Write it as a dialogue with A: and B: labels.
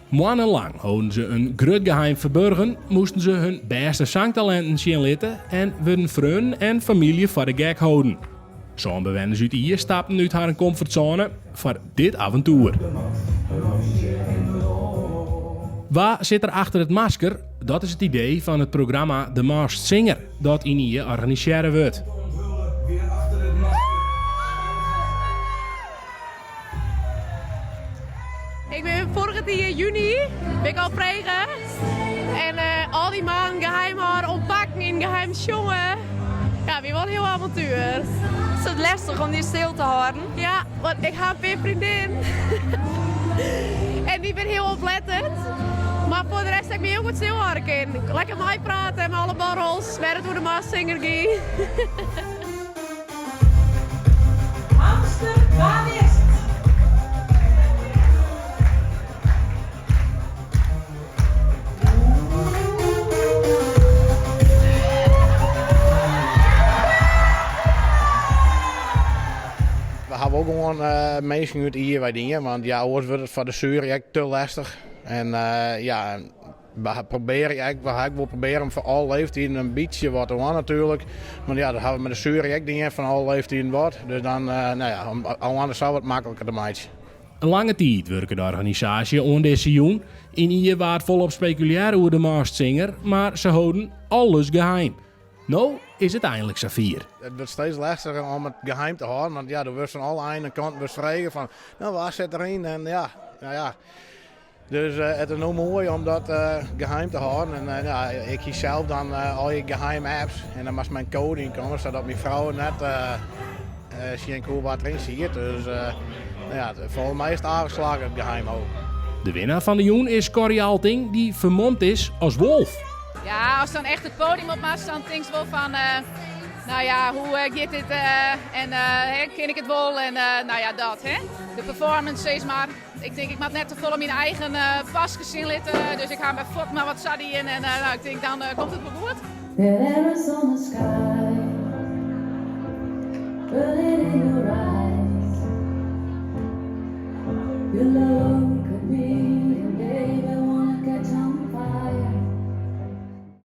A: Moannenlang holden se in grut geheim ferburgen, moasten se hun bêste sangtalinten sjen litte en wurden freonen en famylje foar de gek holden. Sân bewenners út Ie stapten út harren komfortzone foar dit aventoer. Wa sit der achter it masker? Dat is it idee fan it programma The Masked Singer dat yn Ie organisearre wurdt.
B: Ik bin foarich jier juny bin ik al frege en al dy maanden geheim hâlde, ûntpakken, yn geheim sjonge. Ja, wie wol in hiel avontuer.
C: Is it lestich om dy stil te hâlden?
B: Ja, want ik ha in pear freondinnen en dy binne hiel oplettend. Mar foar de rest ha ik my hiel goed stil hâlde kinnen. Lekker meiprate mei alle borrels, wêr't it oer de Masked Singer gie.
D: Hamster, wa bist?
E: We ha wol gewoan minsken út Ie wei dien, want ja, oars wurdt it foar de sjuery ek te lestich. En ja, We probearje ek, we ha ek wol probearre om foar alle leeftiden in bytsje wat te dwaan natuerlik. Want ja, dat ha we mei de sjuery ek dien, fan alle leeftiden wat. Dus dan, no ja, om alles sa wat makliker te meitsjen.
A: In lange tiid wurke de organisaasje oan dizze jûn. Yn Ie waard folop spekulearre oer de Masked Singer, mar se holden alles geheim. No is it einlik safier.
E: It wurdt steeds lestiger om it geheim te hâlden, want ja, do wurdst fan alle einen kanten wurdst frege fan, no wa sit deryn en ja, no ja. Dus it is no moai om dat geheim te hâlden. En ja, ik hie sels dan al je geheime apps en dan moast mei in code yn komme, sadat myn frou net sjen koe wat deryn siet. Dus no ja, folgens my is it aardich slagge it geheim hâlden.
A: De winnaar fan de jûn is Corrie Alting, dy't fermomd is as wolf.
F: Ja, ast dan echt it podium op moatst, dan tinkst wol fan, no ja, hoe giet dit en kin ik it wol en no ja, dat. Hè. De performance sis mar. Ik tink ik moat net te folle myn eigen paske sjen litte, dus ik ha my fuort mar wat sa dien en no, ik tink dan komt it wol goed.
G: That Arizona sky Burning in your eyes Your love.